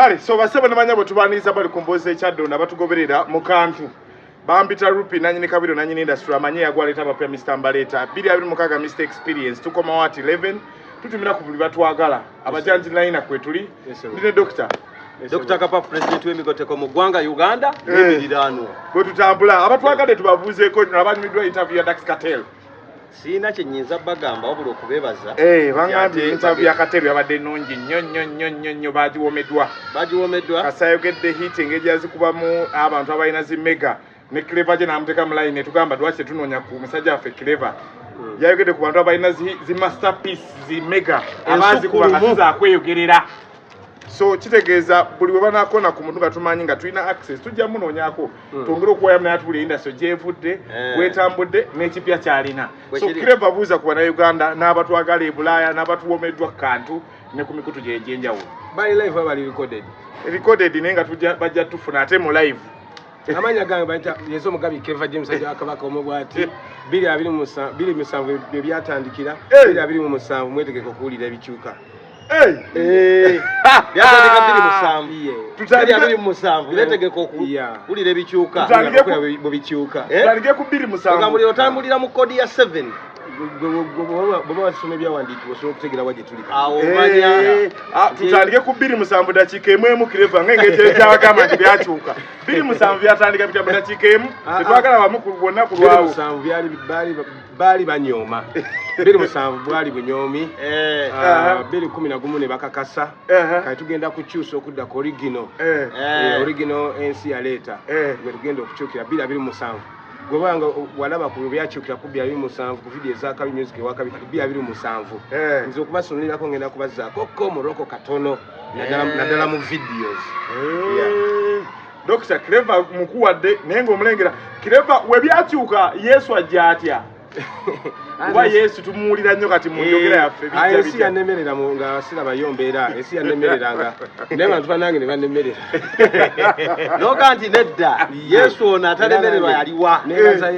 Kale, so basebo ne banyabo, tubaniriza bali ku mboozi ekyaddondo abatugoberera mu kantu. Bampita Rupi, nanyini kabiro, nanyini industry, amanye yagwaleeta abapya, Mr Mbaleeta 226, Mr Experience. Tukomawo at 11, tutumira ku buli batwagala abajanji layina kwetuli. Yes, sir. Ndi ne Dokita. Dr. Kapa, president w'emigoteko mu ggwanga Uganda Eh. n'emiriraano. Bwe tutambula, abatwagadde tubabuuzeeko, abanyumiddwa interview ya Dax Cartel. Siina kye nnyinza bagamba wabula okubeebaza. Eh, bangambye Ate interview ya Cartel yabadde nnungi nnyo nnyo nnyo nnyo nnyo, bagiwomeddwa. Bagiwomeddwa. Kasayogedde hit engeri yazikubamu abantu abalina zi mega ne Clever gye n'amuteeka mu line, netugamba lwaki tetunoonya ku musajja waffe Clever. Yayogedde ku bantu abalina zi masterpiece, zi mega, abazikuba nga Ensukulumu. sizakweyogerera. So kitegeeza buli we banaakona ku muntu nga tumanyi nga tulina access, tujja munoonyako, twongere okuwayamu, naye atubula industry gyevudde, wetambudde n'ekipya kyalina. Bwe So kiri. Clever, buuza ku Bannayuganda n'abatwagala e Bulaaya n'abatuwomeddwa kantu ne ku mikutu gye egy'enjawulo. Bali live, bali recorded? Recorded, naye nga bajja tufuna ate mu live. Amanya gange bayita Yesu Omugabi Keva James, ajja Kabaka omu bwati. 2027 bye byatandikira. 2027, mwetegeka okuwulira ebikyuka. Hey! Byatandika 27. Iye. 2027, beetegeka okuwulira ebikyuka. Bwe bikyuka. Eh? Tutandike ku 27. Ogambulira otambulira mu kodi ya 7. Bweba wasoma ebyawandiikibwa, osobola okutegeera wa gye tuli kati. Awo omanya. Eh, ah, tutandike ku 27, dakiika emu emu. Clever, ng'engeri kyabagamba nti byakyuka 27, byatandika bitya mu dakiika emu? Ah, ah. Tetwagala bamu ku bonna ku Bbiri lwawo. musanvu baali banyooma, 27 bwali bunyoomi. Eh. Ah, 2011 ne bakakasa. Kati tugenda kukyusa okudda ku original. Eh. Original ensi yaleeta. Gwe tugenda okukyukira 2027, gwebanga walaba ku byakyukira ku 2027 ku video ezakabi, music ewakabi. Kati 2027 nze okubasunulirako, ngenda kubazzaako ko muroko katono, naddala mu videos. Eh. Dr. Clever mukuwadde, naye ng'omulengera Clever we byakyuka, Yesu ajja atya? Kuba Yesu tumuwulira nnyo kati mu njogera yaffe. Ah, Bijja ensi bitya? yanemerera nga sirabayo mbeera, ensi yanemereranga, naye bantu banange ne banemerera. Noga nti nedda, Yesu ono atalemererwa yaliwa?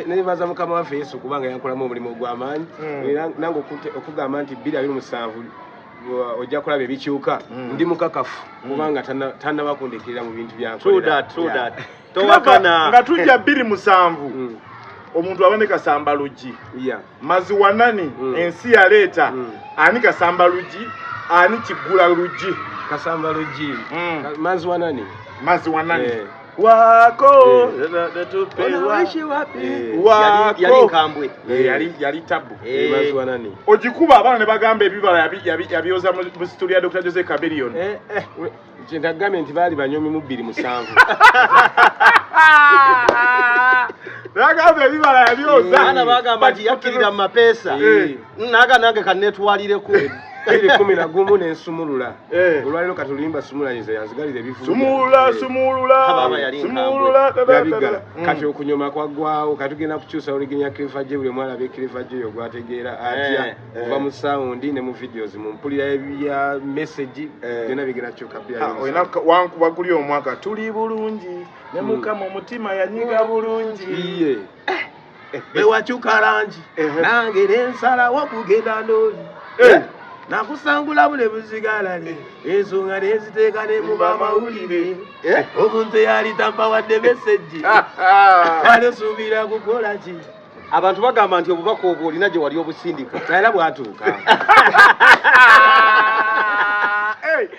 Nebaza Mukama waffe Yesu kubanga yankolamu omulimu ogw'amaanyi. Era nange okugamba nti 2027 ojja kulaba ebikyuka, ndi mukakafu kubanga tannaba kundekerera mu bintu True byankolera. that, true that. Clever, Towakana. nga tujja 27, omuntu abane kasamba luggi, mazi wanani, ensi yaleeta. Ani kasamba luggi, ani kiggula luggi? Kasamba luggi. Mazi wanani. Mazi wanani. Wako. Unaishi wapi? Wako. Yali nkambwe. Eh, yali tabu. Mazi wanani. Ogikuba abaana ne bagamba ebibala yabyoza mu situli ya Dr Jose Chameleone. Eh, kyentagambye nti baali banyomi mu 27. Nagamba ebibala yabyoza. Abaana bagamba nti yakkirira mu mapeesa. Naga nange kanneetwalireko. 2011 nensumulula. Olwaliro kati oluyimba sumula nze yanzigalira ebivulu. Sumulula, sumulula, Kababa yali sumulula, da, da, da, da. Yabiggala. Kati okunyoma kwaggwawo, kati tugenda kukyusa origin ya Clever J. Buli omwana abe Clever J oyo gwategeera atya kuva mu sound ne mu videos, mu mpulira ya message, byonna bigenda kyuka. Ah, olina wankuba guli omwaka tuli bulungi ne Mukama omutima yanyiga bulungi. Iye, bewakyuka langi, nange nensalawo kugenda noli. Nakusangulamu ne buzigalale, ensonga nenziteeka ne mu bamawulire. Omuntu eyali tampawadde message, wali osuubira kukola ki? Abantu bagamba nti obubaka obwo olina gye wali obusindika. Era bwatuuka.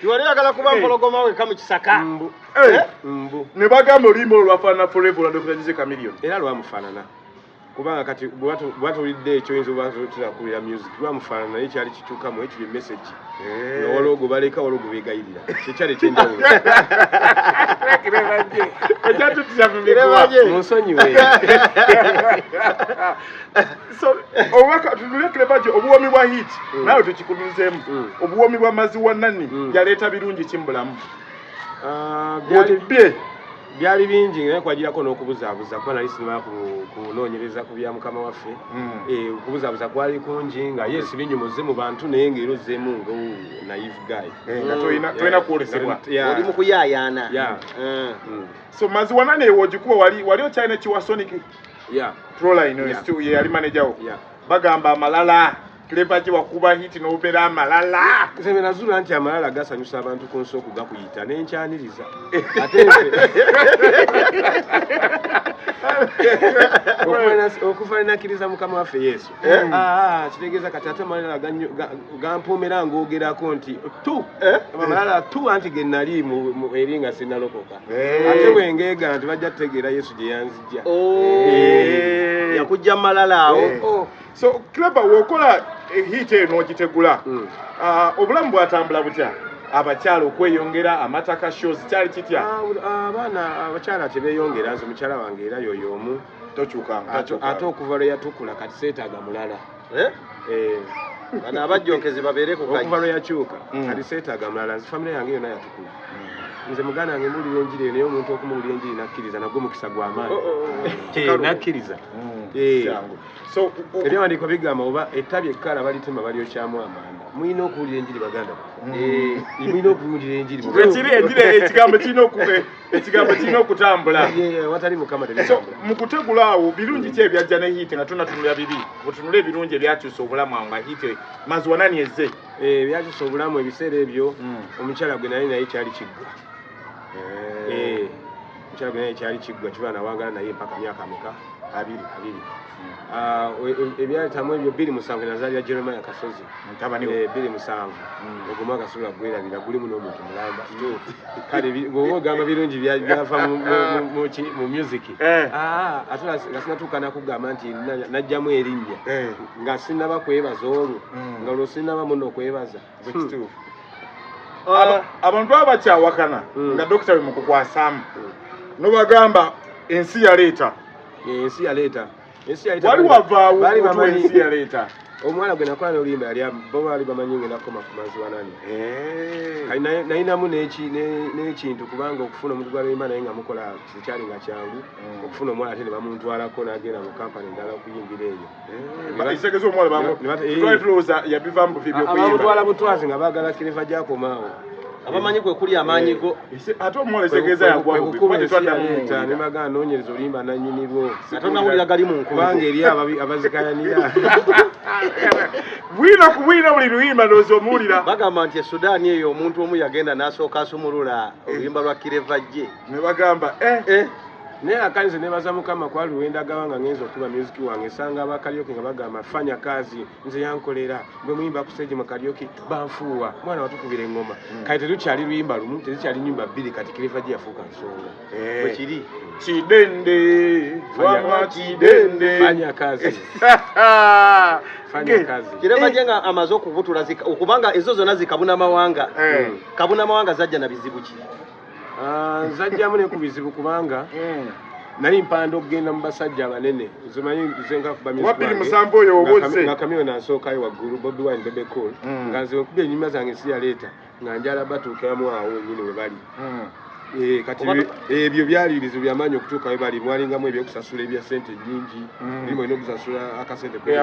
Tiwali oyagala kuba mpologoma weka mu kisaka. Mbu. Mbu. Ne bagamba oluyimba olwo lwafaanana Forever olwa Dr Jose Chameleone. Era lwamufaanana, kubanga kati bwatuwulidde ekyo, oyinza oba tulakulira music lwamufaanana, naye kyali kikyukamu ekiri message, nga waliwo gwe baleka, waliwo gwe beegayirira, kyekyali ekyenjawulo. Ekyatutira mu miguwa. Munsonyiwe. So obubaka tunule Clever J, obuwomi bwa hit naawe tukikunuzeemu. Obuwomi bwa mazi wa nani yaleeta birungi ki mu bulamu? Ah, Bwotubye. Byali bingi, naye kwagirako n'okubuzaabuza, kuba nali sinimala kunoonyereza ku bya Mukama waffe. Eh, okubuzaabuza kwali kungi, nga yes, binyumuze mu bantu, naye ng'era ozzeemu nga naive guy. Eh, nga tolina kwolesebwa. Yeah. Oli mu kuyaayaana. Yeah. So mazi wanane ewo ogikuba wali okyalina kiwa Sonic Proline? Ye yali manager wo. Bagamba amalala. Clever J wakuba hit n'obeera amalala. Nze nazuula nti amalala gasanyusa abantu ku nsi okugakuyita nenkyaniriza ate nze okuva nakkiriza Mukama waffe Yesu, kitegeeza kati ate amalala gampoomera ng'ogerako nti tu amalala tu anti ge nali eri nga sinnalokoka, ate bwe ngeega nti bajja kutegeera Yesu gye yanzijja. Yakujja malala awo. So Clever, wokola hit eno ogitegula, obulamu bwatambula butya? Abakyala okweyongera, amataka, shows, kyali kitya? Abaana abakyala tebeeyongera, nze mukyala wange era yoyo omu. Tokyukanga. Ate okuva lwe yatukula kati seetaaga mulala. Bano abajjonkezi babeere ku okuva lwe yakyuka kati seetaaga mulala. Nze famire yange yonna yatukula. Nze muganda wange mbuulira enjiri eyo, naye omuntu okumuwulira enjiri nakkiriza nagwo mukisa gw'amaanyi. Nakkiriza. So ebyawandiiko bigamba oba ettabi ekkala balitema balyokyamu amanda. Mulina okuwulira enjiri baganda bange. Mulina okuwulira enjiri. Ekiri enjiri ekigambo kirina okutambula. Watali Mukama tebitambula. Mu kutegula awo birungi ki ebyajja ne hit nga tunatunula bibi? Butunule ebirungi ebyakyusa obulamu awo nga hit Maziwanani ezze. Ebyakyusa obulamu ebiseera ebyo omukyala gwe nali naye kyali kiggwa. Omukyala gwe naye kyali kiggwa kiba nawangala naye mpaka myaka meka? Abiri. Ebyaletamu ebyo 2007 nazaalira Jeremiah Kasozi. 2007. Ogwo mwaka sobola gwerabira, gulimu n'omuntu mulamba. Kale bw'oba ogamba birungi byava mu music. Ate nga sinnatuuka nakugamba nti najjamu erinnya. Nga sinnaba kwebaza olwo. Nga olwo sinnaba muno kwebaza. Abantu baba bakyawakana nga dokita we mukukwasaamu. N'obagamba ensi yaleeta. Ensi yaleeta. Wali wavaawo ensi yaleeta. Omuwala gwe nakola n'oluyimba yali bo baali bamanyi ngenda kukoma ku Maziwanani. Kali nalinamu n'ekintu kubanga okufuna omuntu gw'aluyimba naye nga mukola kikyali nga kyangu. Okufuna omuwala ate ne bamuntwalako n'agenda mu kampani endala okuyimbira eyo. Ekitegeeza omuwala twali tulowooza yabivaamu buvi eby'okuyimba. Abamutwala butwazi nga baagala Clever J akomaawo. Abamanyi kwe kuli amaanyi go. Ate omuwala ekitegeeza yagwa bubi kuba tetwaddamu muwulira. Ne bagamba noonyereza oluyimba nannyini lwo. Ate onawulira gali mu nkuba. Kubanga eri abazikayanira. Bwino ku bwino buli luyimba ndowooza omuwulira. Bagamba nti e Sudan eyo omuntu omu yagenda n'asooka asumulula oluyimba lwa Clever J. Ne bagamba Naye akanze nebaza Mukama kwali lwendagawa nga ngenza okuba music wange nsanga aba karaoke nga bagamba fanya kazi nze yankolera bwe muyimba ku stage mu karaoke banfuuwa mwana watukubira engoma. Kati terukyali luyimba lumu, terukyali nnyimba bbiri, kati Clever J yafuuka nsonga. Bwe kiri. Kidende wama kidende fanya kazi. Fanya kazi. Clever J nga amaze okubutula okubanga ezo zonna zikabuna mawanga. Kabuna mawanga zajja na bizibu ki? Nzajjamu ne ku bizibu kubanga nali mpanda okugenda mu basajja abanene. Nze manyi nze nkakuba music wange. 2007 oyo oboze. Nga Chameleone ansookayo waggulu, Bobi Wine, Bebe Cool. Nga nze nkubye ennyimba zange si yaleeta nga njala batuukiramu awo wennyini we bali. Kati ebyo byali bizibu byamaanyi okutuuka we bali. Mwalingamu ebyokusasula ebya ssente nnyingi. Mulimu olina okusasula akasente kube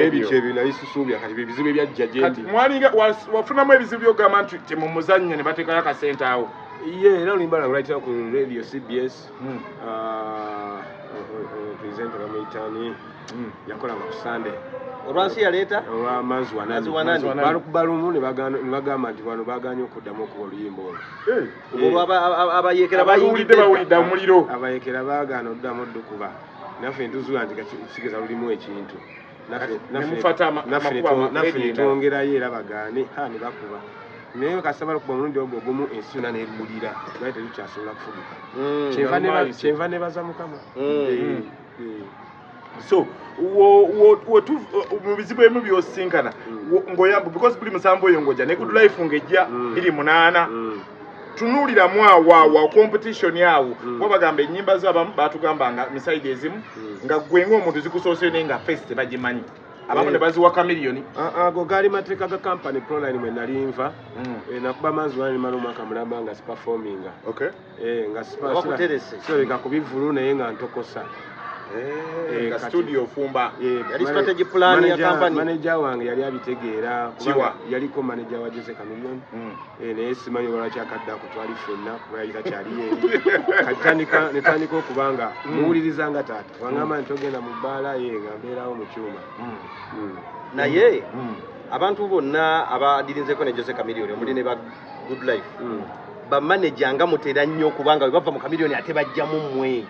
ebyo ebyo nali sisuubira. Kati bye bizibu ebyajja gye ndi. Mwalinga wafunamu ebizibu by'ogamba nti temumuzannya ne bateekayo akasente awo. Ye era oluyimba lwange lwayitira ku radio CBS. Presenter bamuyita ani, yakolanga ku Sunday. Olwansi yaleeta? Olwa Maziwanani. Balukuba lumu ne bagamba nti bano baagaanye okuddamu okuba oluyimba olwo. Olwo abayeekera bayingidde bawulidde omuliro. Abayeekera baagaana okuddamu oddukuba. Naffe ntuzuula nti kigeza lulimu ekintu. Naffe ne twongerayo era bagaane, ne bakuba. Naye kasita balukuba omulundi ogwo ogumu ensi yonna n'eruwulira, lwali terukyasobola kufugika. Kyenva nebaza Mukama. So mu bizibu ebimu by'osinkana ng'oyamba because buli musanvu oyo ng'ojja ne good life ng'ejja 2008. Tunuuliramu awo awo competition awo. Kuba bagamba ennyimba z'abamu baatugambanga misaidi ezimu nga ggwe ng'omuntu zikusoose naye nga face tebagimanyi. Abamu ne baziwa Chameleone. Ago gaali mateeka ga company Proline mwe nali nva. Nakuba Maziwanani mala omwaka mulamba nga siperforminga. Nga sirabika ku bivvulu naye nga ntokosa. Nga studio ofumba. Yali strategy plan ya company. Manager wange yali abitegeera kubanga yaliko manager wa Jose Chameleone. Naye simanyi lwaki akadde ako twali ffenna kuba yali takyaliyo eri. Kati netandika okuba nga muwuliriza nga taata. Wangamba nti togenda mu bbaala ye nga mbeerawo mu kyuma. Naye abantu bonna abadirinzeko ne Jose Chameleone, omuli ne ba Good Life, bamaneja nga mutera nnyo, kubanga bwe bava mu Chameleone ate bajjamu mmwe.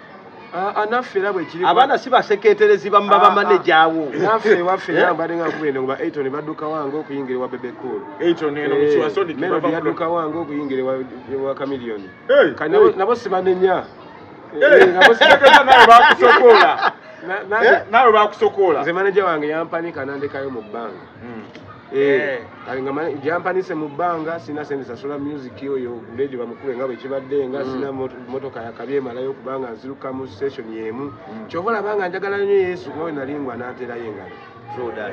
Naffe era bwekiri. Abaana si baseketerezi bamuba bamaneja awo. Naffe ewaffe era mbadde nga nkuba eno, ba Eighton badduka wange okuyingira ewa Bebe Cool. Eighton eno mu Kiwa Sonic. Melody bava yadduka wange okuyingira ewa Chameleone. Hey, Kati nabo sibanenya. Hey, Nabo kitegeeza naawe bakusokoola. Nange Naawe bakusokoola. Nze manager wange yampanika nandekayo mu bbanga. Kale nga gyampanise mu bbanga, sina sente sasula music oyo radio bamukube nga bwe kibadde nga sina motoka yakabi emalayo, kubanga nziruka mu station y'emu. Kyova olaba nga njagala nnyo Yesu, kuba we nali ngwa n'anterayo engalo. True that.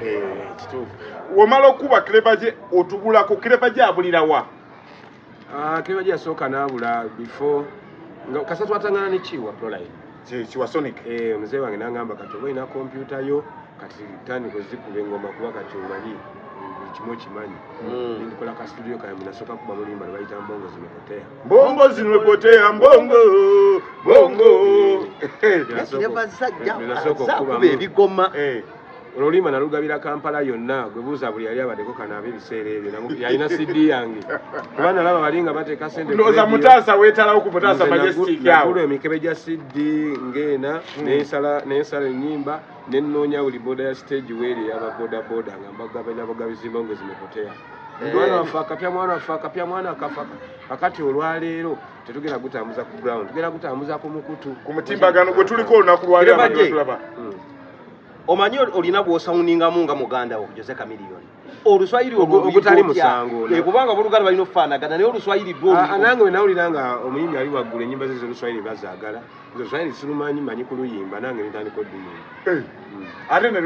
Kituufu. Womala okuba Clever J, otubulako Clever J abulirawa? Clever J yasooka n'abula before nga kasa twatangana ne Kiwa Proline. Kiwa Sonic. Muzeeyi wange n'angamba, kati oba olina kompyuta yo, kati tandika ozikuba engoma, kuba kati omanyi buli kimu okimanyi. Nindikola ka studio kange, nasooka kuba mulimba lwe bayita Mbongo Zimepotea. Mbongo zimepotea, mbongo bongo. Clever zajja Nasooka akuba okukubamu. ebigoma. Olulima nalugabira Kampala yonna, gwe buuza buli yali abaddeko kanaaba ebiseera ebyo yalina CD yange, kuba nalaba bali nga bateeka sente ku Ndowooza radio. Mutaasa weetalawo ku Mutaasa Nze Majestic awo. nagula emikebe gya CD ng'ena, nensala ennyimba, nenoonya buli boda ya stage weeri eyaba boda boda, nga mbagabira bugabizi Mbongo Zimepotea. Mwana waffe akapya, mwana waffe akapya, mwana akafa. Kakati olwaleero tetugenda gutambuza ku ground, tugenda gutambuza ku mukutu. Ku mutimbagano gwe tuliko olunaku lwaleero, Clever abantu J. batulaba. Omanyi olina bw'osawuningamu nga muganda wo Jose Chameleone, oluswayiri olwo Ogutali oluyiga otya? musango, Kubanga abooluganda balina okufaanagana, naye oluswayiri lwo Nange we nawulira nga omuyimbi ali waggulu, ennyimba ze z'oluswayiri bazaagala, nze oluswayiri sirumanyi, manyi kuluyimba, nange nentandika odduyimba. Ate ne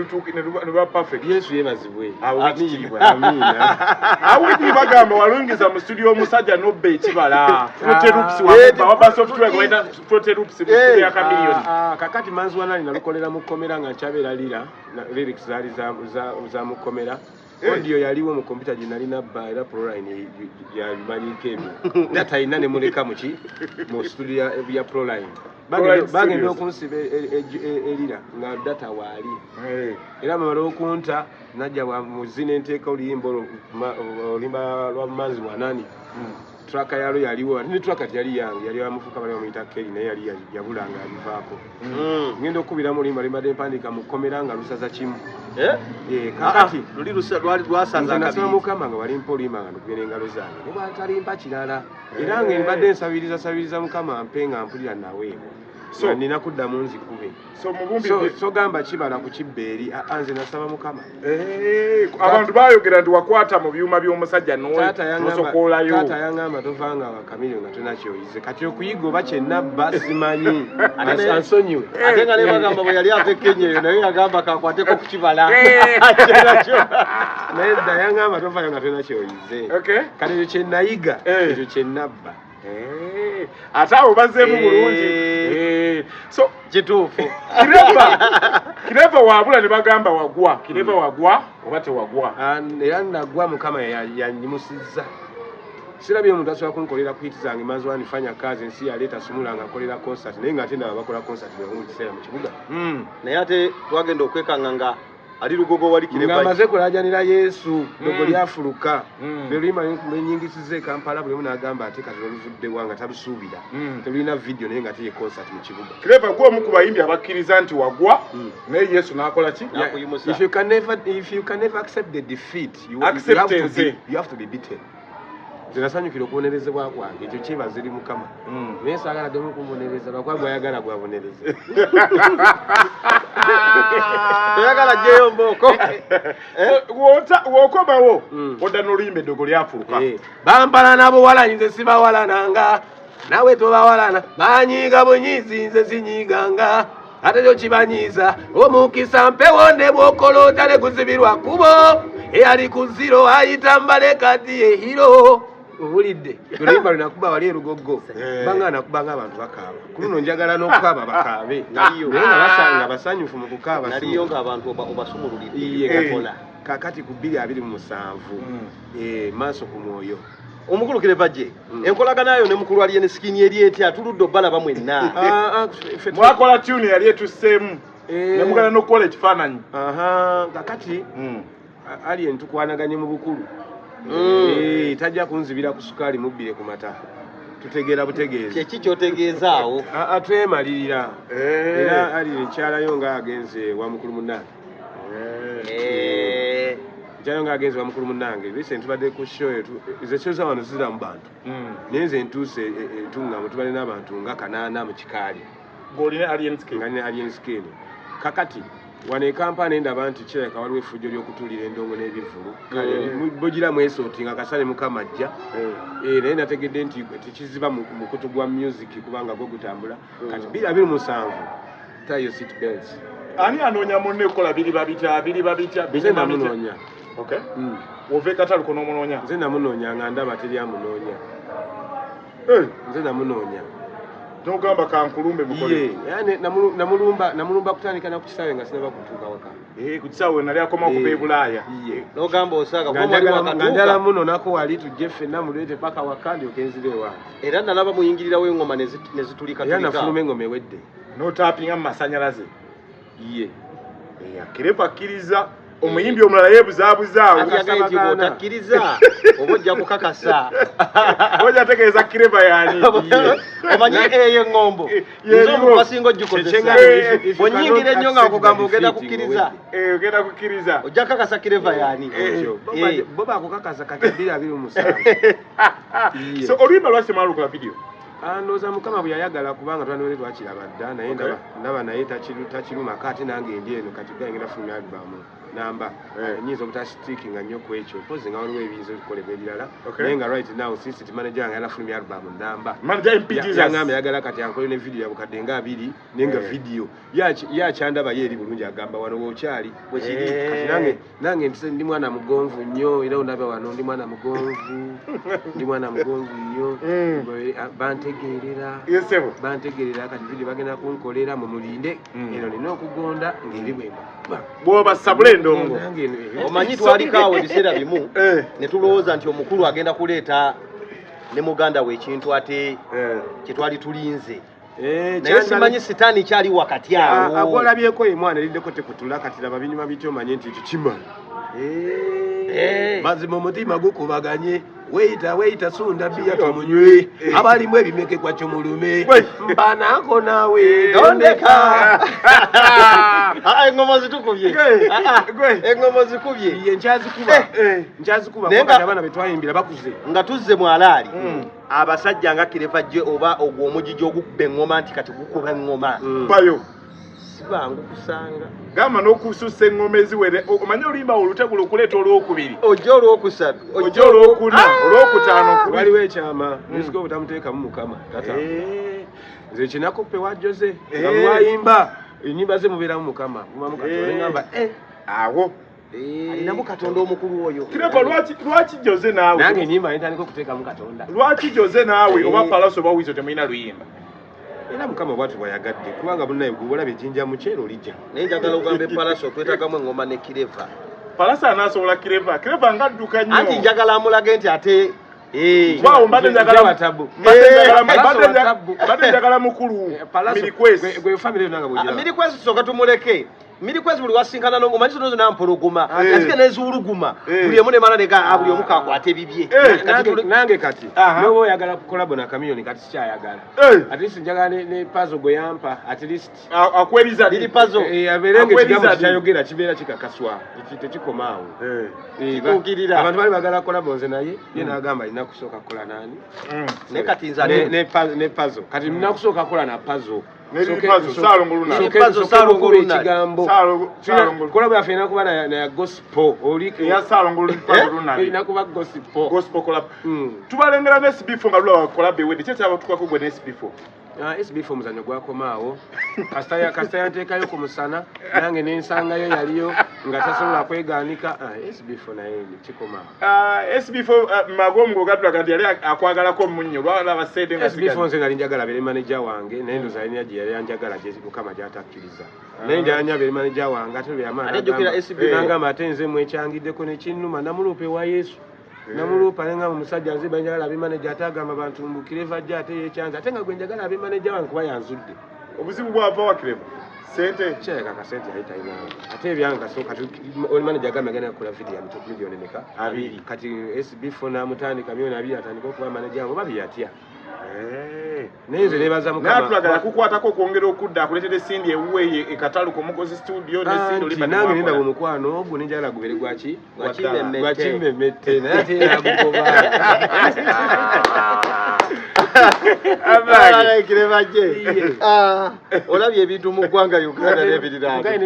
luba perfect. Yesu yeebazibwe. Awo Amiina. ekitiibwa. Amiina. Awo ekiri bagamba walungiza mu studio omusajja nobba ekibala Fruity Loops, Ah. wakuba waba software gwe bayita Fruity Loops mu studio ya Chameleone. Kakati Manzi Wanali nalukolera mu kkomera nga nkyabeera Lira, lyrics zaali za mu kkomera. Audio yaliwo mu kompyuta gye nali nabba, era Proline yabimanyiko ebyo, data yina nemuleka muki mu studio ya Proline. Proline Bagenda Studios. okunsiba erira nga data waali. Era bamala okunta, najja muzi nenteeka oluyimba olwo, oluyimba lwa Manzi Wanani. Track yalwo yaliwo, ate ne track teyali yange, yali wamufuka bali bamuyita Kelly, naye yali yabula nga abivaako. Ngenda okukubiramu oluyimba lwembadde mpandiika mu kkomera nga lusaza kimu. Eh? Kakati Luli lwali lwasaza nze nasaba kabiri. Mukama nga walimpa oluyimba nga ndukubye n'engalo zange, ne bwatalimpa kirala, era nga mbadde nsabiriza sabiriza Mukama mpe, nga mpulira naweebwa. Nga nina kuddamu nzikube. So mubumbi So gamba kibala ku kibba eri. Nze nasaba Mukama. Abantu bayogera nti wakwata mu byuma by'omusajja Taata yaŋŋamba, nosokoolayo. taata yaŋŋamba tovanga wa Chameleone nga tolina kyoyize. Kati okuyiga oba kyenabba simanyi. Ate Ansonyiwe. Ate nga ne bagamba bwe yali ava e Kenya eyo, naye yagamba kakwateko ku kibala. Kyenakyo. Naye dda yaŋŋamba tovayo nga tolina kyoyize. Kati ekyo kyenayiga, ekyo kyenabba. Ate abo bazzeemu bulungi. So Kituufu. Clever wabula ne bagamba wagwa. Clever wagwa oba tewagwa? Era nagwa, Mukama yanyimusizza. Sirabye omuntu asobola kunkolera ku hit zange Manzi Wani, fanya kazi, ensi yaleeta sumula, nga nkolera concert, naye nga ate ndaba bakola concert mu kiseera mu kibuga. Naye ate twagenda okwekanga nga ali Lugogo wali Nga Clever. maze kulajanira Yesu, ddogo lyafuluka. Lwe luyimba lwenyingisiza e Kampala, buli omu n'agamba ate kati oluvuddewa, nga talusuubira. Telulina video, naye nga teye concert mu kibuga. Clever gwe omu ku bayimbi abakkiriza nti wagwa, naye Yesu n'akola ki? N'akuyimusa. If you can never accept the defeat, Acceptance. you have to be beaten. Nze nasanyukira okubonerezebwa kwange, ekyo kyebaza eri Mukama. Naye saagala ddemu kumubonereza, lwakuba gwayagala gwabonereza. Toyagala gyeyo mbooko. So, w'okomawo odda n'oluyimba eddogo lyafuluka. Bampalana buwala, nze sibawalananga, nawe tobawalana, banyiiga bunyiizi, nze sinyiiganga, ate kyo kibanyiiza. Omukisa mpewo ne bwokola otale guzibirwa kubo, eyali ku zero ayita mbale kati ehiro. Owulidde oluyimba lwe nakuba wali erugogo? Banga nakuba nga abantu bakaaba, ku luno njagala n'okukaaba bakaabe. Naliyo. Naye nga nga basanyufu mu kukaaba, si Naliyo ng'abantu obasumululidde. Iye, Kakola. Kakati ku 2027, maaso ku mwoyo. Omukulu Clever J, enkolagana yo ne mukulu Alien Skin eri etya? Tuludde obbalaba mwenna. Mwakola tune yali etusseemu, ne mugenda n'okukola ekifaananyi. Aha, kakati Alien tukwanaganye mu bukulu. Tajja kunzibira ku sukaali mubbire ku mata. Tutegeera butegeezi. Kiki ky'otegeeza awo? Twemalirira. Era Alien nkyalayo nga agenze wa mukulu munnange. Nkyalayo nga agenze wa mukulu munnange. Bise ntubadde ku show ezo show za wano zizira mu bantu. Naye nze ntuuse entungamu tubadde n'abantu nga 8 mu kikaali. Ng'olina Alien Skin. Nga nina Alien Skin. Kakati wano e Kampala ndaba nti kirabika waliwo effujjo ly'okutuulira endongo n'ebivvulu. Kale bugira mwesootinga kasale Mukama ajja. Naye nategedde nti tekiziba mu mukutu gwa music kubanga gwo gutambula. Kati 2027 tie your seat belts. Ani anoonya munne okukola biri babitya biri babitya? Nze namunoonya. Okay. Ova e Kataluko n'omunoonya? Nze namunoonya nga ndaba teri amunoonya. Nze namunoonya. N'ogamba kankulumbe mukole. Ye, namulumba kutandika na ku kisaawe nga sinaba kutuuka waka. Ku kisaawe nali akomawo kuva e Bulaaya. N'ogamba osaaga kuba wali wakatuuka. Nga njala munonako wali tujje ffenna muleete paka waka ndyoke nzire ewange. Era nalaba muyingirirawo engoma ne zitulika tulika. Era nafuluma engoma ewedde. N'otaapinga mu masannyalaze. Ye. Kireva akkiriza. Omuyimbi omulala yeebuzaabuzaawo. Ati nti bw'otakkiriza oba ojja kukakasa. Ojja tegeeza Kireva y'ani. Omanyi eyo eŋŋombo. Nze omuntu asinga ogikozesa. Bw'onyingira ennyo nga nkugamba ogenda kukkiriza. Ogenda kukkiriza. Ojja kukakasa Kireva y'ani. Bo bakukakasa kati 2027. So oluyimba lwaki temwalukola video? Ndowooza Mukama bwe yayagala kubanga twandibadde twakiraba dda naye ndaba naye takirumako ate nange ndi eno kati genda fulumya album namba nyinza obutastickinga nnyo ku ekyo mpozi nga waliwo ebiyinza okukolebwa ebirala naye nga right now since ti manager wange yanafulumya album namba yangamba yagala kati ankole ne video ya bukadde nga 2 naye nga video yakyandaba ye eri bulungi agamba wano w'okyali kati nange ndi mwana mugonvu nnyo era ondaba wano ndi mwana mugonvu ndi mwana mugonvu nnyo bantegeerera bantegeerera kati video bagenda kunkolera mumulinde eno nina okugonda ng'eri bwemba bw'oba sabula endongo. Omanyi twaliko awo ebiseera bimu ne tulowooza nti omukulu agenda kuleeta ne muganda we ekintu ate kye twali tulinze. Naye simanyi sitaani kyali wakati awo. Agwalabyeko ye mwana eriddeko tekutula kati laba binyuma bityo omanye nti ekyo kimala. Mazima omutima gukubaganye weyita weyita sunda bbiya tumunywe abalimu ebimeke kwakyo mulume mbanako naawe tondeka. Engoma zitukubye. Engoma zikubye. Ye nkyazikuba. Nkyazikuba kuba abaana be twayimbira bakuze. Nga tuzze mu alaali. Abasajja nga Kireva jje oba ogwo omugigi ogukuba engoma nti kati gukuba engoma. Bayo. Si bangu kusanga. Gamba n'okusussa engoma eziwere omanyi oluyimba olutegula okuleeta olwokubiri. Ojja olwokusatu. Ojja olwokuna, olwokutaano. Waliwo ekyama, music obutamuteekamu Mukama. Tata. Nze kinakuppe wa Jose nga mwayimba ennyimba ze mubeeramu Mukama. Mubamu Katonda ngamba awo. Alinamu Katonda omukulu oyo. Kireva lwaki Jose naawe? Nange ennyimba ntandika okuteekamu Katonda. Lwaki Jose naawe oba Palaso oba Wizo temulina luyimba? Era Mukama bw'atyo bw'ayagadde kubanga munnaye gwe olaba ejjinja mu kyeru olijja. Naye njagala ogambe Palaso twetagamu engoma ne Kireva. Palaso anaasobola Kireva. Kireva ng'adduka nnyo. Anti njagala amulage nti ate Waawo mbadde njagala mbadde njagala mukulu Mirikwesi. Gwe family nange bw'ogira. Mirikwesi tusooka tumuleke. Mirikwesi buli wasinkana n'omanyi zino zonna mpologoma. Azike n'eziwuluguma. Buli emu nemala nega buli omu kakwata ebibye. Nange kati n'oba oyagala kukolabo na Chameleone kati sikyayagala. At least njagala ne Pazo gwe yampa at least. Akweriza liri Pazo. Abeere ng'ekigambo kyayogera kibeera kikakaswa. Tekikoma awo. Kituukirira. Abantu bali bagala kolabo nze naye ye n'agamba alina kusooka kukola nani. Naye kati nze ne Pazo. Kati nina kusooka kukola na Pazo. Kolabo yaffe erina kuba na gospel. Erina kuba gospel. Gospel collab. Tubalengera ne SB4 nga lulaba collab ewedde. Ki ekyabatukako gwe ne SB4? SB4 omuzannyo gwakomaawo. Kasita yanteekayo ku musana nange nensangayo yaliyo nga tasobola kwegaanika. SB4 naye kikomaawo. SB4 magomu gatulaga nti yali akwagalako munnyo lwalaba ssente nga SB4 nze nali njagala abeere manager wange naye ndowooza alina gye yali anjagala gye Mukama gy'atakkiriza. Naye njagala nnyo abeere manager wange ate bwe yamala n'agamba ate nze mwekyangiddeko ne kinnuma namuloopa ewa Yesu. Namuloopa ne ngamba omusajja nze njagala abe manager ate agamba bantu mbu Kireva ajja ate yeekyanze ate nga gwe njagala abe manager wange kuba yanzudde. Obuzibu bwava wa Clever? Sente. Kirabika kasente yali talina, ate ebyange kaso kati oli manager agambye agenda kukola video ya miliyoni meka? 20. Kati SB4 n'amutandika miliyoni 20 atandika okuba manager wange, oba byeyatya. Naye nze neebaza Naye atulaga Mukama. yakukwatako okwongera okudda akuleetera esindi ewuwe ye ekatalu ku Mukozi studio ne Cindy Anti Oliver nange nenda temwakola. omukwano ogwo nenjagala gubere gwaki? Gwakimemmette. Gwakimemmette, naye ate yagugoba. Abange. Clever J. Olabye ebintu mu ggwanga Uganda n'ebiriraano. Mugaye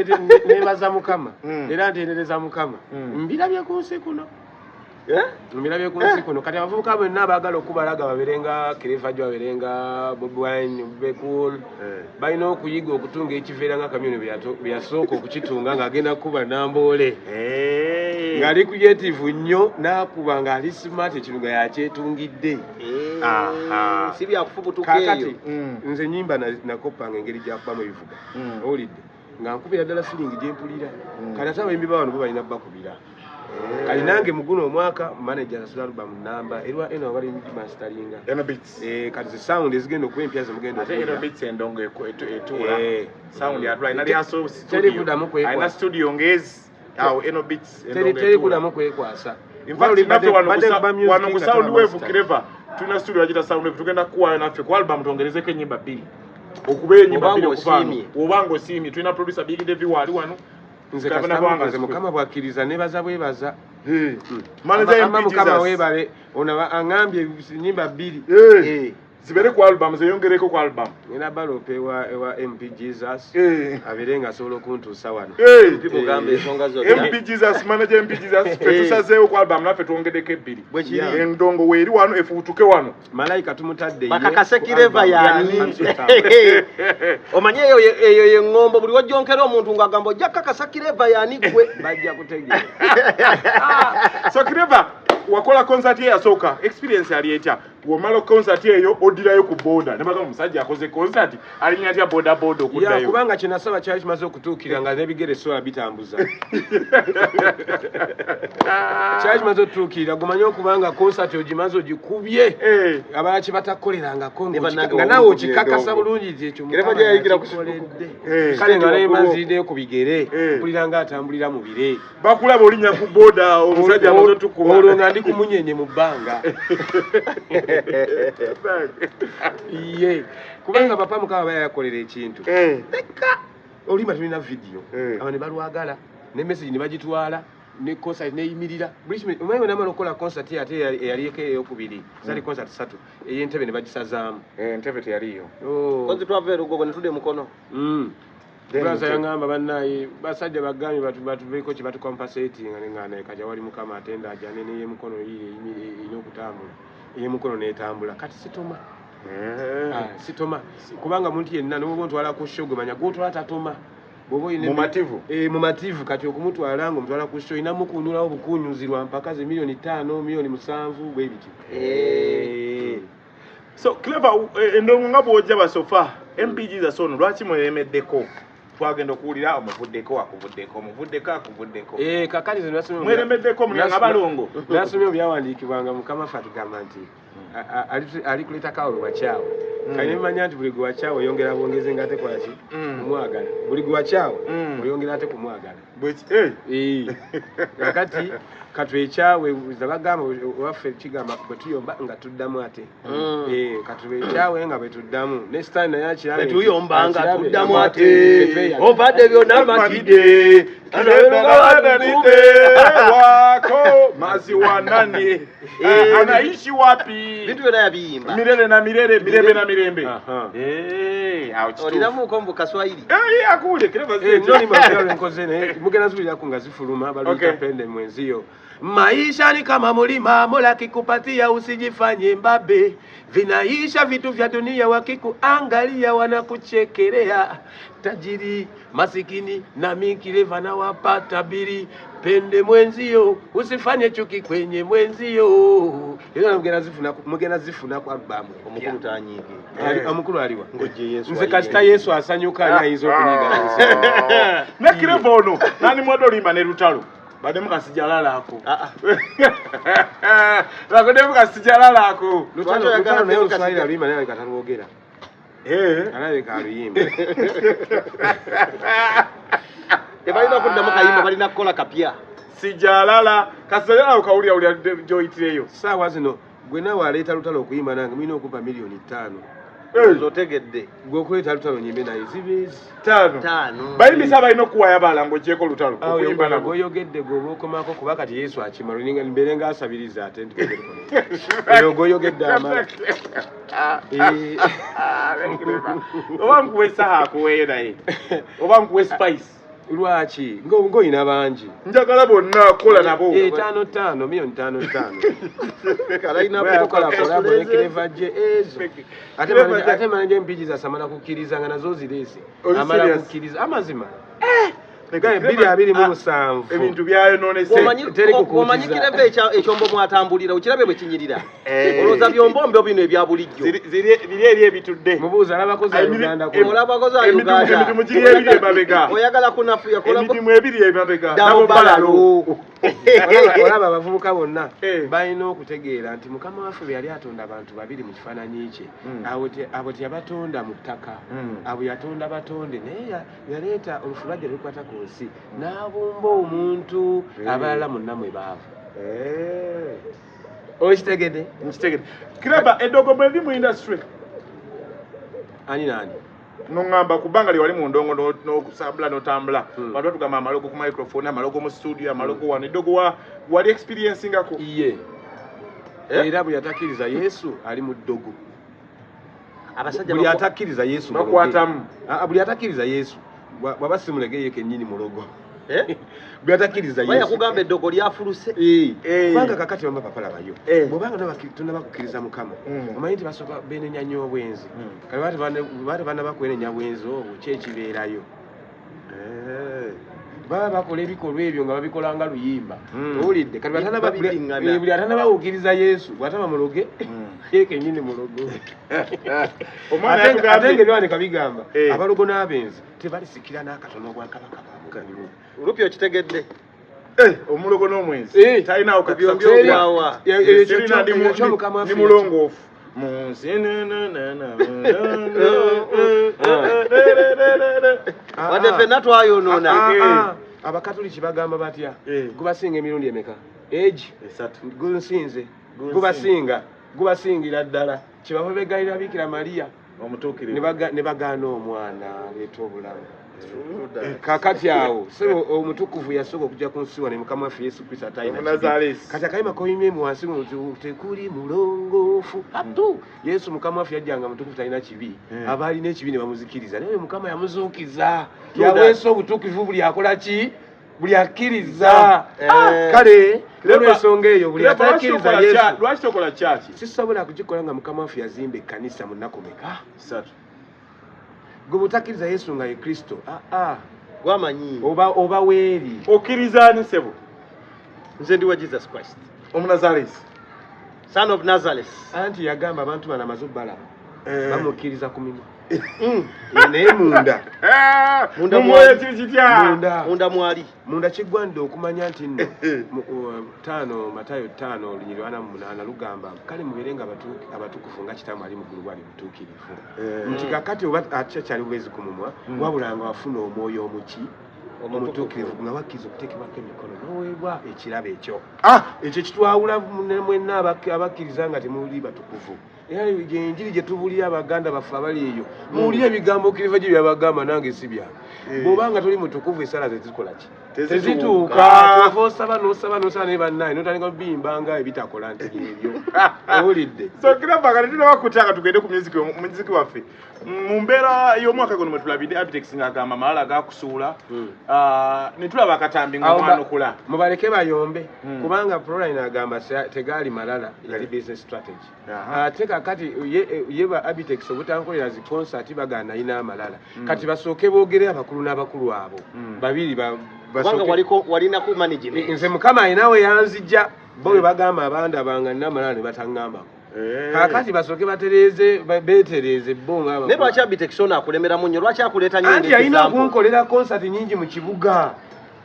neebaza Mukama era ntendereza Mukama. Mbirabye ku nsi kuno. Eh? Mbirabye ku nsi kuno. Kati abavubuka bonna abaagala okubalaga babeere nga Clever J, babeere nga Bobi Wine, Bebe Cool, balina okuyiga okutunga ekiveera nga Kamyoni bwe yasooka okukitunga ng'agenda kukuba Namboole. Ng'ali creative nnyo, n'akuba ng'ali smart, ekintu nga yakyetungidde. Si byakufubutuka Kaakati eyo. Nze nyimba nakoppanga engeri gyakubamu ebivuga. Owulidde nga nkubira ddala feeling gye mpulira. Kati ate abayimbi ba wano bo balina bakubira. Kati nange mu guno omwaka manager asasula album namba erwa eno abali masteringa. Eno Beats. Kati zi sound ezigenda okuba empya zemugenda Ate Eno okuwulira. Beats endongo etuula. Sound yatula alina rehearsal Teri studio. kuddamu kwekwasa. Alina studio ngezi. Awo Eno Beats Teri endongo teri etuula. kuddamu kwekwasa. In fact, naffe wano ku Sound Wave Clever tulina studio bagiyita Sound Wave, tugenda kukuwaayo naffe ku album twongerezeko ennyimba 2. Okuba ennyimba Oba 2 okuva wano. ng'osiimye. Oba ng'osiimye. Tulina producer Big Devi waali wano. Nze Gavana kasita Bwanga nze Mukama bw'akkiriza nebaza bwebaza. Manager Ama MP Mukama Jesus. weebale, ono aŋŋambye ennyimba 2. Zibeere ku album, zeyongereko ku album. Ngenda baloopa ewa MP Jesus abeere ng'asobola okuntuusa wano. MP mugamba ensonga zonna. MP Jesus, manager MP Jesus, ffe tusazeewo ku album naffe twongeddeko 2. Bwe kiri. Endongo weeri wano efuutuke wano. Malayika tumutadde ye Bakakase ku Clever album. yani. Absolutely. Omanye eyo eyo ye ŋŋombo buli wajjonkera omuntu ng'agamba ojja kakasa Clever yani gwe. Bajja kutegeera. So Clever, wakola concert ye yasooka, experience yali etya? Bw'omala concert eyo oddirayo ku boda ne bagamba omusajja akoze concert alinnya atya boda boda Ya, okuddayo? kubanga kye nasaba kyali kimaze okutuukirira nga n'ebigere sola bitambuza. Kyali kimaze okutuukirira, gumanye okubanga concert ogimaze ogikubye. Abalala kye batakolerangako Ne bannange nga naawe wamukubye okikakasa endongo. bulungi nti ekyo Clever Mukama J yayigira yakikoledde. ku Kale nga stage naye waggulu. manziriddeyo ku bigere, mpulira nga atambulira mu bire. Bakulaba olinnya ku boda omusajja amaze otukuba. Olwo nga ndi ku munyenye mu bbanga. Ye kubanga papa Mukama aba yakolera ekintu. Oluyimba tulina video, abo ne balwagala ne message ne bagitwala ne concert neyimirira buli kimu. Omanyi bwe namala okukola concert ate eyaliko eyokubiri, zali concert 3, ey'Entebe ne bagisazaamu. Entebe teyaliyo. Oh. Kozi twava e Lugogo ne tudda e Mukono. Then Brother Entebbe. yangamba bannaye basajja bagambye batuveeko kye batukompensatinga ne nga naye kati awali Mukama atenda ajane n'ey'emukono yiire erina okutambula, ey'emukono n'etambula. Kati sitoma. Sitoma kubanga muntu yenna noba ontwala ku show gwe manya gwotwala tatoma. Bw'oba oyina Mumativu. Mumativu. Kati okumutwala nga omutwala ku show olina mukunyulawo bukunyuzirwa mpaka ze miliyoni 5, miliyoni 7 bwe bityo. So Clever, endongo nga bw'ojja basofa MP Jesus ono lwaki mweremeddeko? Twagenda okuwulira omuvuddeko akuvuddeko, omuvuddeko akuvuddeko. Kakati ze nasomye Mweremeddeko muli nga balongo. Nasomye byawandiikibwa nga Mukama ffe atugamba nti alikuleetako awo lwakyawe. Kati nemanya nti buli gwe wakyawe oyongera bwongezi nga ate kolaki kumwagala. Buli gwe wakyawe oyongera ate kumwagala. Kakati katwekyawe zabagamba waffe kigamba bwe tuyomba nga tuddamu ate. Katwekyawe nga bwe tuddamu ne sitaani naye akirabe Bwe tuyomba nga akirabe. tuddamu Ffe ate. tweyagala. Obadde byonna matidde. Wako maziwa nani anaishi wapi? Bintu byonna yabiyimba. Mirere na mirere, mirembe na mirembe. Aha. Awo kituufu. Olinamuuko mbu Kaswahili. Akuwulire Clever Nolima lupya lwenkoze naye mugenda ziwulirako nga zifuluma baluyita pende mwenziyo. Maisha ni kama mulima, Mola akikupatia usijifanye mbabe. Vinaisha vitu vya dunia, wakikuangalia wanakuchekelea. Tajiri masikini na mikileva na wapata biri. Pende mwenzio, usifanye chuki kwenye mwenzio. Era mugenda zifuna ku album. Omukulu tanyiige. Omukulu aliwa? Ng'ojje Yesu Nze kasita ayiye. Yesu asanyuka ani ayinza okunyiga? Ne Clever ono nani mwadde olimba ne Lutalo baddemu kasijalala ako. Ah, Baddemu kasijalala ako. Lutalo Lwaki oyagala Lutalo naye Demu Oluswahili Kasija? aluyimba naye katalwogera. Alabika aluyimba. Tebalina kuddamu kayimba, balina kukola kapya. Sijalala kasajala okawulira wulira gyoyitireyo. Saawa zino gwe naawe aleeta lutalo okuyimba nange mulina okumpa 5 million. Eh, Otegedde. Gwe okuleeta lutalo nyimbe naye zibeezi. 5. 5. Bayimbisa balina okuwaayo abalala ng'ogyeko olutalo okuyimba nabo. Goyogedde gweoba okomako kuba kati Yesu akimala olinga mbeere nga asabiriza ate nti eno goyogedde amala. Eh. Oba nkuwa esaha akuweeyo naye oba nkuwe spice. Lwaki ng'olina bangi? Njagala bonna kola nabo. Eh, 5 5 5 million 5. Kalina. Kola collabo ne Clever J ezo. Ate Clever J. ate manager empigi zasamala kukkiriza nga nazo zireese. Oli Amala serious? kukkiriza amazima. Gaye 2027. Ebintu byayonoonese. Teri kukuutiza. Omanyi Clever ekyombo mwatambulira okirabe bwe kinyirira. Eh. Olowooza byombombe bino ebya bulijjo. Biri eri ebitudde. Mubuuza alabako za Uganda kuno. Olabako za Uganda. Emirimu giri ebiri emabega. Oyagala kunafuya kola. Emirimu ebiri emabega. Double barrel. Olaba abavubuka bonna Eh. balina okutegeera nti Mukama waffe bwe yali atonda abantu babiri mu kifaananyi kye, abo teyabatonda mu ttaka. Abo yatonda batonde, naye yaleeta olufu lwajja lukwata ku nsi n'abumba omuntu. Abalala monna mwe baava. Okitegedde? Nkitegedde. Kiraba eddogo bwe ndi mu industry. Ani naani? Noŋŋamba kubanga lye wali mu ndongo n'okusambula n'otambula. Bantu batugamba amalogo ku microphone, amalogo mu studio, amalogo wano. Eddogo wali experiencingako? Iye. Eh? Era bwe yatakkiriza Yesu ali mu ddogo. Abasajja Buli atakkiriza Yesu muloge. Bakwatamu. Ah, ah, buli atakkiriza Yesu bw'aba si mulege ye kennyini mulogo. Eh? Buli atakkiriza Oba Yesu. yakugamba eddogo lyafuluse. Eh, Eh. kubanga kakati bamba papa labayo Eh. bw'obanga tonnaba kukkiriza Mukama, omanyi nti basooka benenya nnyo obwenzi. Kale baba tebannaba kwenenya bwenzi obwo, ki ekibeerayo? Baba bakola ebikolwa ebyo nga babikola nga luyimba. Owulidde? Kati Babiddiŋŋana. buli atanaba kukkiriza Yesu bw'ataba muloge, ye kennyini mulogo. Omwana Ate nga yatugambye ebyawandiika bigamba Eh. abalogo n'abenzi tebalisikira n'akatono obwakabaka bwa muggulu. Lupi okitegedde. Eh, omulogo n'omwenzi Eh. talinawo kakisa. Byombi obwawa. Sirina, ndi mulongoofu mu nsi na- na- na- na- Wadde ffenna twayonoona. Abakatuliki bagamba batya? Eh. Gubasinga emirundi emeka egi? 3. Gunsinze. Gunsinze. Gubasinga, gubasingira ddala. Kyebava begayirira Bikira Mariya omutuukirivu ne bagaana omwana aleeta obulamu. Kakati awo sebo omutukuvu yasooka okujja ku nsi wano, Mukama waffe Yesu Kristo atalina kibi. Omunazaalesi. Kati akayima koyimyemu wansi nti tekuli mulongoofu atu. Yesu Mukama waffe yajjanga mutukuvu, talina kibi. Abaalina ekibi ne bamuzikiriza, naye oyo Mukama yamuzuukiza, yaweesa obutuukirivu buli akola ki? Buli akkiriza. Eh. Ah, kale olw'ensonga eyo buli Lwaki atakkiriza tokola Yesu lwaki tokola kyaki? Sisobola kugikola nga Mukama waffe yazimba ekkanisa mu nnaku meka? 3. Gwe butakkiriza Yesu nga ye Kristo, aa. Gwamanyi. Oba weeri. Okkiriza ani, sebo? Nze ndi wa Jesus Christ, Omunazaalesi. Son of Nazareth. Anti yagamba abantu bano amaze obbalaba bamukkiriza ku mimwa, Naye munda Munda Mu mwoyo mwali. kiri kitya? Munda. Munda mwali. Munda kiggwanidde okumanya nti nno 5 Matayo 5 olunyiri 48 lugamba, kale mubeere nga abatukuvu nga Kitammwe ali mu ggulu bwali mutuukirivu. Nti kakati oba akyali bubeezi ku mumwa, wabula nga wafuna omwoyo omuki omutuukirivu, nga wakkiriza okuteekebwako emikono n'oweebwa ekirabo ekyo. Ah, ekyo kitwawula mwenna abakkiriza nga temuli batukuvu. Era enjiri gye tubuulira abaganda baffe abali eyo, muwulire ebigambo Clever J byabagamba, nange si byange. Bw'obanga toli mutukuvu, esala zezikola ki? Tezituuka. Tezituuka. Ova osaba n'osaba n'osaba, naye bannaye notandika biyimba nga ebitakola nti ebyo owulidde. So kiraba kati tulaba kutanga tugende ku music, music waffe mu mbeera y'omwaka guno mwe tulabidde Abitex ng'agamba malala gakusuula. Ah, ne tulaba akatambi Awo ng'omwanukula. Mubaleke bayombe, kubanga Proline agamba tegaali malala, yali business strategy. Ate kakati ye ba Abitex obutankolera zi concert bagana nalina amalala. Kati basooke boogere abakulu n'abakulu abo babiri Kubanga waliko walinako management. Nze Mukama alinawe yanzijja, bo bwe bagamba abandabanga nina amalala ne bataŋŋambako. Kakati basooke batereeze beetereeze bo nga Naye lwaki Abitex ono akulemeramu nnyo? Lwaki akuleeta nnyo Anti yalina example? okunkolera concert nyingi mu kibuga.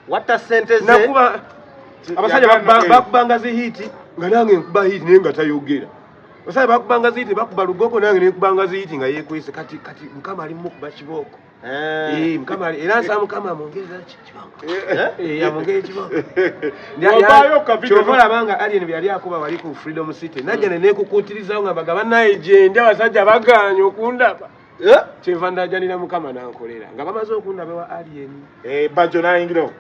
Watta ssente ze. Nakuba abasajja Yagamba, bakubanga zi hit nga nange nkuba hit, naye nga tayogera. Osaye bakubanga ziyiti bakuba lugogo nange nekubanga ziyiti nga yekwese kati Mukama ali mukuba kibooko. Mukama ali era nsaba Mukama amwongereza kibooko. Amwongere kibooko. Wavaayo ka video. Kyova olaba nga Alien bye yali akuba wali ku Freedom City. Najja ne neekukuutirizawo nga mbagamba naye gye ndi abasajja bagaanye okundaba. Kyenva ndajanira Mukama n'ankolera nga bamaze okundaba ewa Alien. Bajjo n'ayingirawo.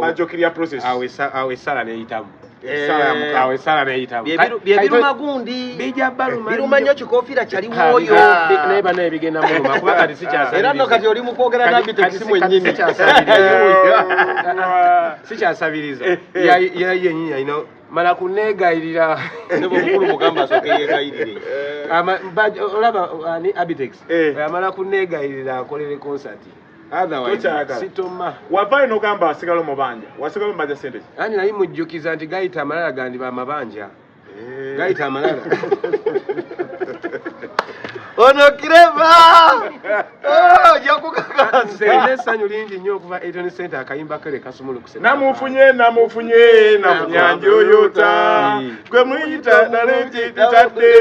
Bajjo clear process. Awo essala n'eyitamu. Essala ya Mukama. Awo essala n'eyitamu. Bye biruma gundi. Bijja baluma. Biruma nnyo kikofiira kyali wooyo. Naye bannaye bigenda muluma kuba kati sikyasabiriza. Era nno kati oli mu kwogera nabbi tekisimu ennyini. Sikyasabiriza. Ye yennyini alina mala kuneegayirira. Ne bw'omukulu mugamba asooke yeegayirire. Olaba ani Abitex amala kuneegayirira akolere concert. Otherwise sitoma. Wavaayo n'ogamba asigala omubanja. Wasigala omubanja ssente ki? Ani nali mujjukiza nti gayita amalala gandiba amabanja. Gayita amalala. Ono Clever! Ojja kukakasa. Nze essanyu lingi nnyo okuva Eton Center akayimba kere kasumulukuse. Namufunye njoyota. Gwe muyita nalekitadde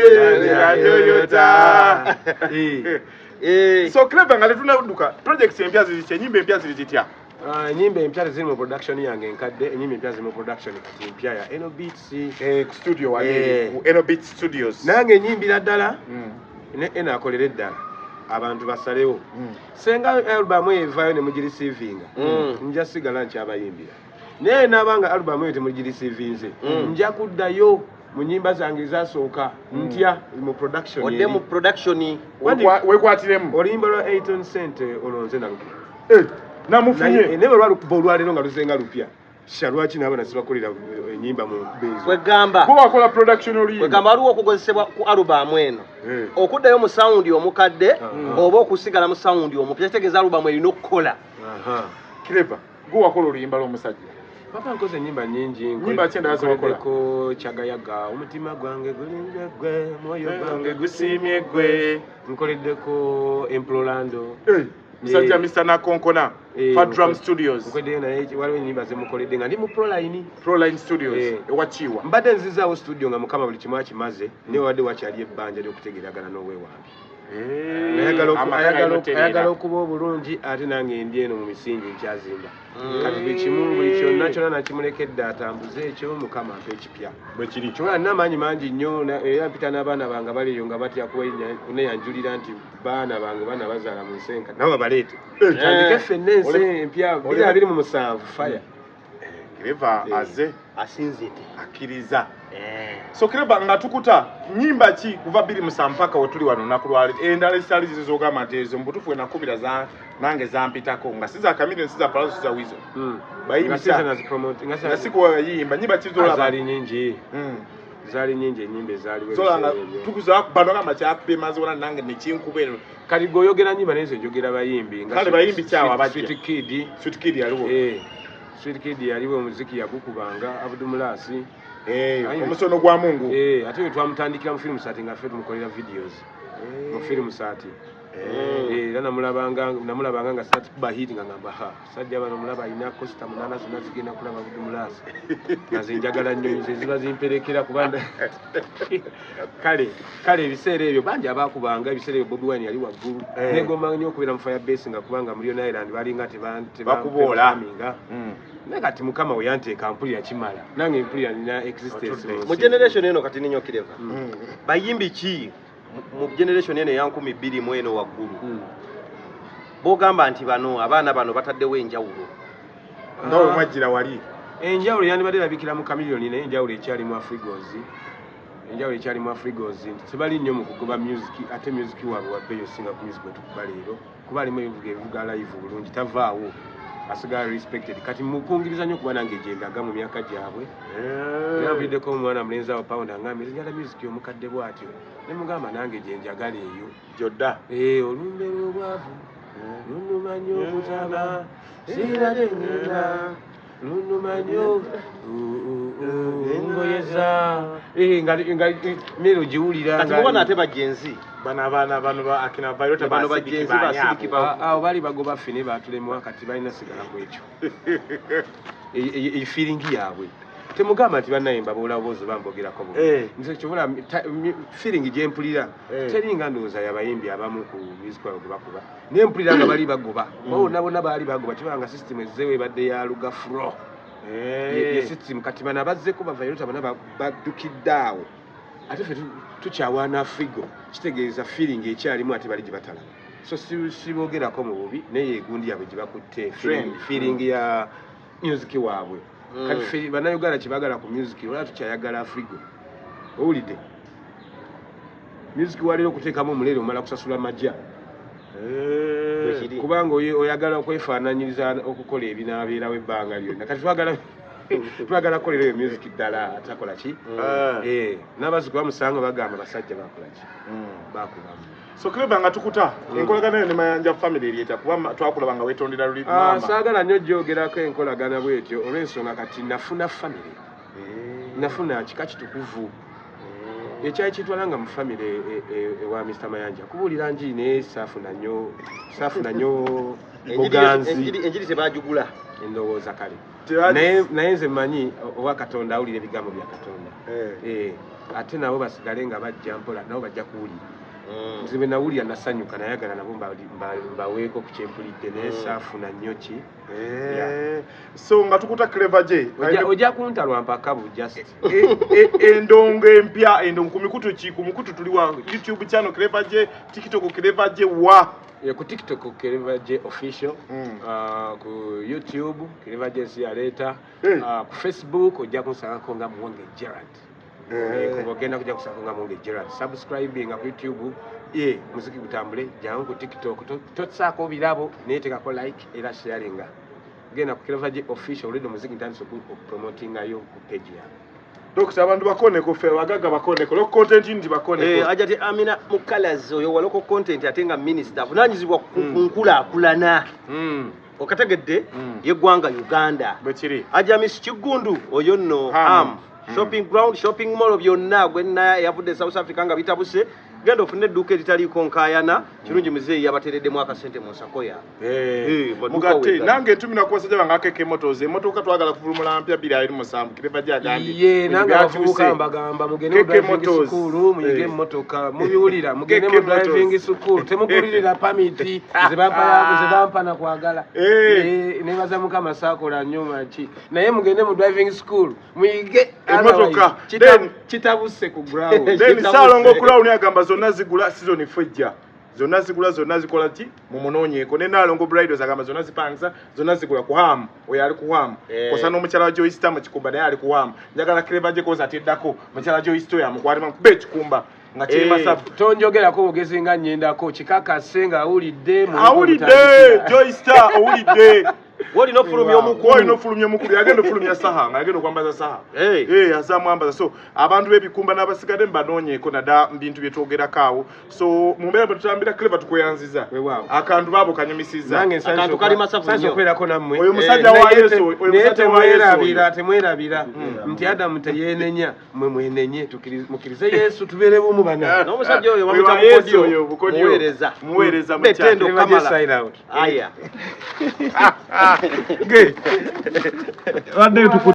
njoyota. So Clever nga tetunnadduka projects empya ziri ki? Ennyimba empya ziri zitya? Ennyimba empya ziri mu production yange enkadde, ennyimba empya ziri mu production kati empya ya Eno Beats. Ku studio wali ku Eno Beats Studios. Nange nnyimbira ddala ne Eno akolere ddala abantu basalewo. Senga album eyo evaayo ne mugirisiivinga nja sigala nkyabayimbira. Naye naabanga album eyo temugirisiivinze nja kuddayo mu nnyimba zange ezasooka ntya mu production. Odde mu production. Wekwatiremu. Oluyimba lwa Eton Center olwo nze nalukuba. Namufunye. Naye bwe lwalukuba olwaleero nga luzenga lupya. Sha lwaki n'abaana sibakolera ennyimba mu beezo. Kwegamba. Gwe wakola production oluyimba. Kwegamba waliwo okugozesebwa ku album eno. Okuddayo mu sound omukadde oba okusigala mu sound omupya kitegeeza album erina okukola. Clever. Gwe wakola oluyimba lw'omusajja. Papa nkoze ennyimba nnyingi. Nnyimba ki endala ze wakola? Nkoleddeko Kyagayaga, omutima gwange gulinze ggwe, mwoyo gwange gusiimye ggwe. Nkoleddeko Emplorando. Musajja Mr. Nakonkona, Fat Drum Studios. Nkoleddeyo naye waliwo ennyimba ze mukoledde nga ndi mu Proline. Proline Studios, ewa Kiwa. Mbadde nzizaawo studio nga Mukama buli kimu akimaze, naye wadde wakyali ebbanja ly'okutegeeragana n'obwewambi. Ayagala okuba obulungi ate nange ndi eno mu misingi nkyazimba. Kati buli kimu buli kyonna kyonna nakimulekedde atambuze ekyo Mukama ampe ekipya. Bwe kiri. Kyonna nina amaanyi mangi nnyo era mpita n'abaana bange bali eyo nga batya kuneyanjulira nti baana bange baana bazaala mu nsi enka nabo babaleete. Tandike ffenna ensi empya 2027 fire. Clever azze asinzidde akkiriza. So Clever nga tukuta nnyimba ki kuva 2007 mpaka we tuli wano olunaku lwaleero endala ezitali zizo z'ogamba nti ezo mu butuufu we nakubira nange zampitako nga si za Chameleone, si za Pallaso, si za Weasel. Bayimba nga si kuwayimba nnyimba ki z'olaba? Zaali nyingi. Zaali nyingi ennyimba ezaaliwo. Zolanga tukuza bano gamba kyakubye mazi wona nange nekinkuba eno. Kati gwe oyogera nnyimba naye nze njogera bayimbi. Kale bayimbi kyawo abajja. Sweet Kid. Sweet Kid yaliwo. Sweet Kid yaliwo omuziki yagukubanga Abdu Mulasi. Omusono gwa Mungu. Ate we twamutandikira mu film sat nga ffe tumukolera videos. Mu film sat. Era namulabanga nga sat kuba hit nga ngamba ha. Sajja bano mulaba alina costa munana zonna zigenda kulaba Abdu Mulasi. Nze njagala nnyo nze ziba zimperekera kubanda. Kale ebiseera ebyo bangi abaakubanga ebiseera ebyo Bobi Wine yali waggulu. Negomba nnyo okubeera mu Firebase nga kubanga muri Island balinga tebakuboola. Naye kati Mukama we yanteeka mpulira kimala. Nange mpulira nina existence. Mu generation eno kati ninyo Clever. Bayimbi ki mu generation eno eya 2000 eno waggulu? Bogamba nti bano abaana bano bataddewo enjawulo. Nga we mwajjira wali. Enjawulo yandibadde erabikira mu Chameleone naye enjawulo ekyali mu Afrigoz. Enjawulo ekyali mu Afrigoz nti tebali nnyo mu kugoba music ate music waabwe wa bbeeyi osinga ku music gwe tukuba leero. Kuba alimu ebivuga ebivuga live bulungi tavaawo. Asigala respected. Kati mukungiriza nnyo kuba nange gye ndaga mu myaka gyabwe. Era nviddeko omwana mulenzi awo Pound angambye nze njagala music omukadde bw'atyo. Ne mugamba nange gye njagala eyo. Gy'odda. Olumbe lw'obwavu lunuma nnyo okutaba sirina gye ŋŋenda lunuma nnyo engoye za nga mmere ogiwulira. Kati mubona ate bagenzi. Bano abaana bano ba akina Violet bano bagenzi basiriki awo bali bagoba ffe ne baatulemwa kati balina sigala ku ekyo. Efiiringi yaabwe. Temugamba nti bannaye mbabuula bubuzi bambogerako bubi. Nze kyobula feeling gye mpulira teringa ndowooza y'abayimbi abamu ku music waabwe gwe bakuba, naye mpulira nga bali bagoba. Bonna bonna baali bagoba, kibanga system ezzeewo ebadde ya lugafuro. Ye system kati bano abazzeko ba Vyroota bonna baddukidde awo, ate ffe tukyawaana Afrigo, kitegeeza feeling ekyalimu ate bali gye batalaba. So siboogerako mu bubi, naye egundi yaabwe gye bakutte feeling ya music waabwe. Kati ffe bannayuganda kyebaagala ku music, olaba tukyayagala Afrigo. Owulidde music waleero okuteekamu omuleere omala kusasula majja. Kubanga oyagala okwefaananyiriza okukola ebinaabeerawo ebbanga lyonna. Kati twagala kukolera eyo music ddala atakola ki. N'abazzukulu bamusanga bagamba basajja bakola ki, bakubamu. So Clever, nga tukuta, enkolagana yo ne Mayanja family eryeta? Kuba twakulaba nga weetondera luli maama. Saagala nnyo gyogerako enkolagana bwetyo olw'ensonga kati nafuna family, nafuna kika kitukuvu ekyali kitwala nga mu family ewa Mr Mayanja kubuulira njiri, naye saafuna nnyo buganzi. Enjiri tebagigula. Endowooza kale, naye nze mmanyi owa Katonda awulira ebigambo bya Katonda. Ate nabo basigale nga bajja mpola, nabo bajja kuwulira. Nze bwe nawulira nasanyuka, nayagala nabo mbaweeko ku kyempulidde, naye saafuna nnyo ki. So nga tukuta, Clever J, Ojja kunta lwa mpaka bu just. Endongo empya, endongo ku mikutu ki? Ku mukutu tuli wa YouTube channel Clever J, TikTok Clever J, wa? Ku TikTok Clever J official, ku YouTube Clever J siyaleeta, ku Facebook ojja kunsangako nga Muwonge Gerard. Kuba ogenda kujja kusangako nga Muwonge Gerard. Subscribinga ku YouTube, ye muziki gutambule. Jangu ku TikTok, tosaako birabo, naye tekako like era sharinga. Genda ku Clever J official, already omuziki ntandise okupromotingayo ku page yange. Dokita, abantu bakoneko, ffe abagagga bakoneko, local content unit bakoneko. Ajati Amina Mukalazi oyo wa local content ate nga minisita avunaanyizibwa ku nkulaakulana, okategedde, y'eggwanga Uganda. Bwe kiri. Ajamis Kiggundu oyo nno Ham. Ham shopping ground, shopping mall byonna gwenna yavudde e South Africa nga bitabuse. Genda ofune edduuka eritaliiko nkaayana. Kirungi muzeeyi yabateereddemu akasente mu nsako yaabwe. Maduuka Mugatte weegali. Nange ntumira ku basajja bange akeke motors, emotoka twagala kuvulumula mpya 2027. Clever J agambye Ye nange ebintu abavubuka byakyuse. mbagamba mugende mu Keke driving Motors. school muyige emmotoka. Mubiwulira? Mugende Keke mu driving Motors. school, temugulirira pamiti. Nze bampa nakwagala. Nebaza Mukama saakola nnyo maki, naye mugende mu driving school muyige. Emmotoka. Otherwise, kitabuse ku ground. Then Kitabuse. Saalongo Crown agamba zonna zigula, season fejja zonna zigula, zonna zikola ki, mumunoonyeeko. Ne Naalongo Bridals agamba zonna zipangisa, zonna zigula ku Ham. Oyo ali ku Ham. Kosa n'omukyala wa Joyce mu Kikumba naye ali ku Ham. Njagala Clever J koza ateddako mukyala Joyce oyo amukwate kuba ekikumba nga kiri masavu. Tonjogerako bugezi nga nnyendako kikakase ng'awulidde mu Awulidde. Joyce, owulidde? Wolina ofulumya omukulu. Olina ofulumya omukulu, yagenda ofulumya saha nga yagenda okwambaza saha. Azamwambaza. So abantu b'ebikumba n'abasigadde mbanoonyeeko naddala mu bintu bye twogerako awo. So mu mbeera bwe tutambira, Clever, tukweyanziza. Weewaawo. Akantu baabo kanyumisiza. Nange nsanyuse Akantu kali masavu nsanyuse nnyo. okubeerako nammwe. Oyo musajja wa Naye Yesu, oyo naye musajja wa Yesu temwerabira oyo. Temwerabira nti Adamu teyeenenya, mwe mwenenye. Mukkirize Yesu tubeere bumu bana. N'omusajja oyo Oyo bamuyita wa Yesu Bukodyo. oyo, Bukodyo. Muweereza. Muweereza mukyala. Betendo Clever J Kamala. sign out. Aya. Ge. Badde tuku